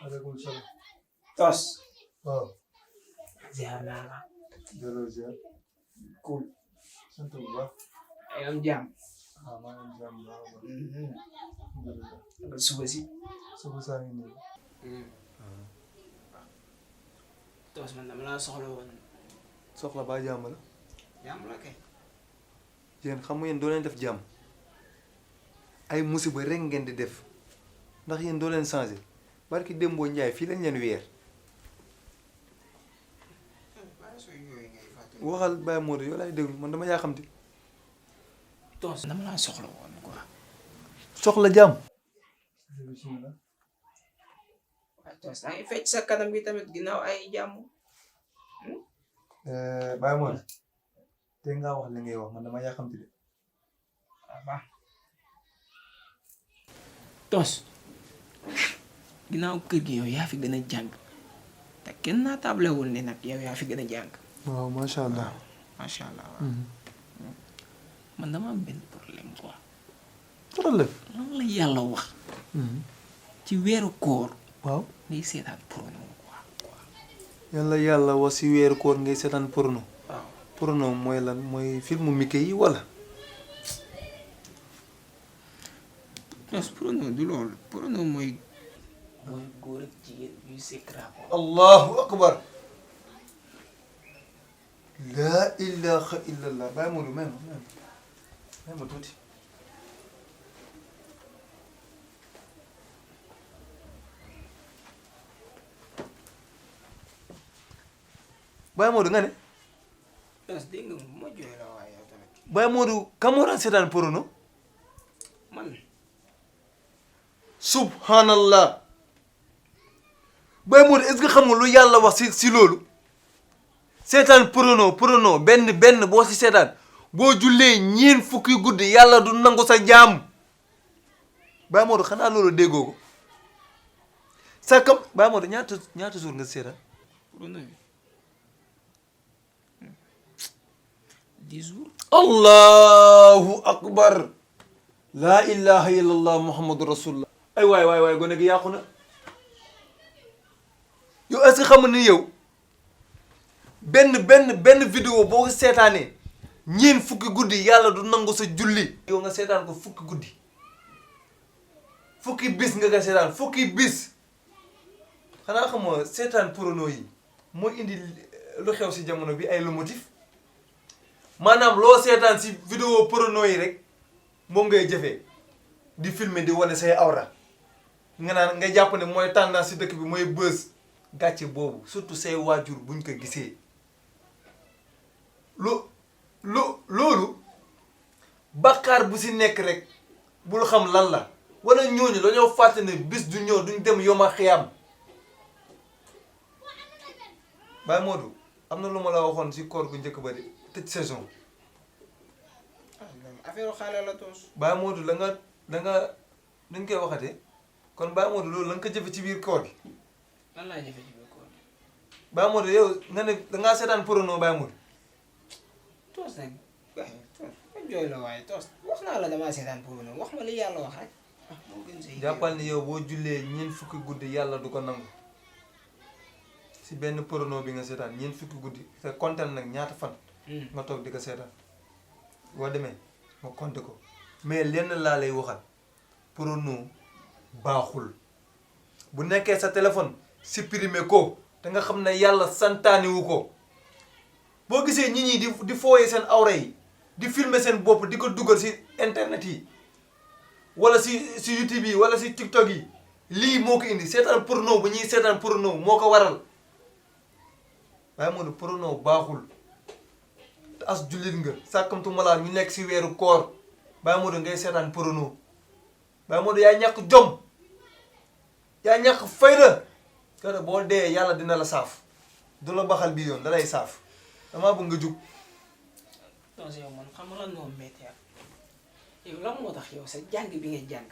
aleykum salaam. Tos. waaw. ziar naa la. delloo ziar. cool. sant bu baax. ay am jàmm. waaw maa ngi am jàmm bu baax a baax. alhamdulilah. nga suba si. suba saa ngi nii. Tos man dama laa soxla woon. soxla ba jàmm la. jàmm la kay. yéen xam nga yéen doo leen def jàmm. ay musiba rek ngeen di def ndax yéen doo leen changé barki Dembo Njaay fii lañ leen weer. waxal Baye Modou yow laay déglu man dama yaa xam te. Tos dama laa soxla woon quoi. soxla jàmm. waaw Tos daa ngi fecc sa kanam gi tamit ginnaaw ay jàmm. Baye Modou te ngaa wax li ngay wax man dama yaa xam te de. waaw baax Tos ginnaaw kër gi yow yaa fi gën a jàng te kenn naa tablewul ni nag yow yaa fi gën a jàng. waaw macha allah. macha allah waaw. man dama am benn problème quoi. problème. lan la yàlla wax. ci weeru koor. waaw. ngay seetaan porno quoi. yàlla yàlla wax si weeru koor ngay seetaan porno. waaw porno mooy lan mooy filmu Mickey yi wala. Tos porno du loolu porno mooy. mooy góor ak jigéen yuy sekk rapport. allahu akbar. laa ilaha illallah Baye Modou may ma tuuti. Baye Modou nga ne. Tos dégg nga ma jooy la waaye yow tamit. Baye Modou ka moo daan seetaan porno. man. subhanallah. Baye Modou est-ce que xam nga lu yàlla wax si loolu. seetaan porno benn boo si seetaan boo jullee ñeen fukki guddi yàlla du nangu sa jaam. Baye Modou xanaa loolu déggoo ko. sa kam Baye Modou ñaata jour nga seetaan. porno bi 10 jours. allahu akbar. laa ilaha illallah muhammadu rasulullah. ay waay gone gi yàqu na. yow est-ce que xam nga ni yow benn vidéo boo ko seetaanee ñeen fukki guddi yàlla du nangu sa julli. yow nga seetaan ko fukki guddi fukki bis nga ko seetaan fukki bis xanaa xam nga seetaan porno yi moo indi lu xew si jamono bi ay lomotif maanaam loo seetaan si vidéo porno yi rek moom ngay jëfee di filmer di wane say awra nga naan nga jàpp ne mooy tendance si dëkk bi mooy buzz. gàcce boobu surtout say waajur buñ ko gisee loolu bàkkaar bu si nekk rek bul xam lan la wala ñooñu dañoo fàtte ne bis du ñëw duñ dem yoma xiyaam. Baye Modou am na lu ma la waxoon si koor gu njëkk ba de tëj saison. affaire xaale la Tos. Baye Modou da nga nuñ koy waxatee kon Baye Modou loolu la nga ko jëfe ci biir koor gi. lan laa jëfe ci biir koor gi. Baye Modou yow nga ne dangaa seetaan porno Baye Modou. Tos nag waaye Tos ma jooy la waaye Tos wax naa la damaa seetaan porno wax ma li yàlla wax rek. moo gën say jàppal ni yow boo jullee ñeent fukki guddi yàlla du ko nangu si benn porno bi nga seetaan ñeent fukki guddi te kontaan nag ñaata fan. nga toog di ko seetaan boo demee nga compter ko mais lenn laa lay waxal porno baaxul bu nekkee sa téléphone supprimer ko te nga xam ne yàlla santaaniwu ko boo gisee nit ñi di fooyee seen awra yi di filmer seen bopp di ko dugal si internet yi wala si YouTube yi wala si TikTok yi lii moo ko indi seetaan porno bu ñuy seetaan porno moo ko waral waaye moo ne porno baaxul te as jullit nga sàkkamtu malaa ñu nekk si weeru koor bàyyi moo ngay seetaan porno bàyyi moo yaa ñàkk jom yaa ñàkk fayda kër boo dee yàlla dina la saaf du la baxal bi yoon da lay saaf damaa bëgg nga jug. Tos yow man xam nga lan moo métti yow lan moo tax yow sa jàng bi nga jàng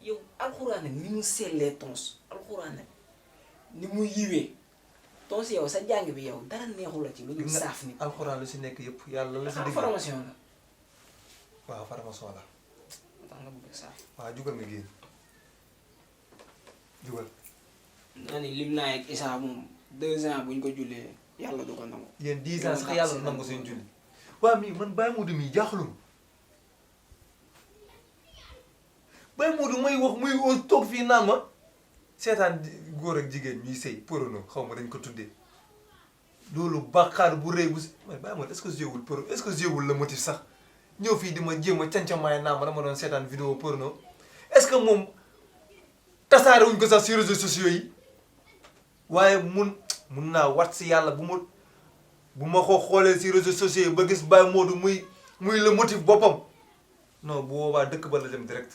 yow alxuraan nag ni mu sellee Tos alxuraan nag ni mu yiwee Tos yow sa jàng bi yow dara neexu la ci lu dul saaf ni alxuraan lu si nekk yëpp yàlla la si digg formation la waaw formation la moo tax nga bëgg saaf waaw jugal nga génn jugal. naa ni lim naa ak Issa moom 2 ans buñ ko jullee yàlla du ko nangu. yéen 10 ans sax yàlla nangu seen julli. waa mii man Baye Modou mii jaaxalum Baye Modou may wax muy toog fii naan ma seetaan góor ak jigéen ñuy sëy porno xaw ma dañ ko tuddee loolu bàkkaar bu rëy bu si Baye Modou est-ce que jéewul porno est-ce que jéewul le motif sax ñëw fii di ma jéem a cancamaay naa ma dama doon seetaan vidéo porno est-ce que moom tasaare wuñ ko sax si réseaux sociaux yi waaye mun naa wat si yàlla bu ma ko xoolee si réseaux sociaux yi ba gis Baye Modou muy le motif boppam non bu boobaa dëkk ba la dem direct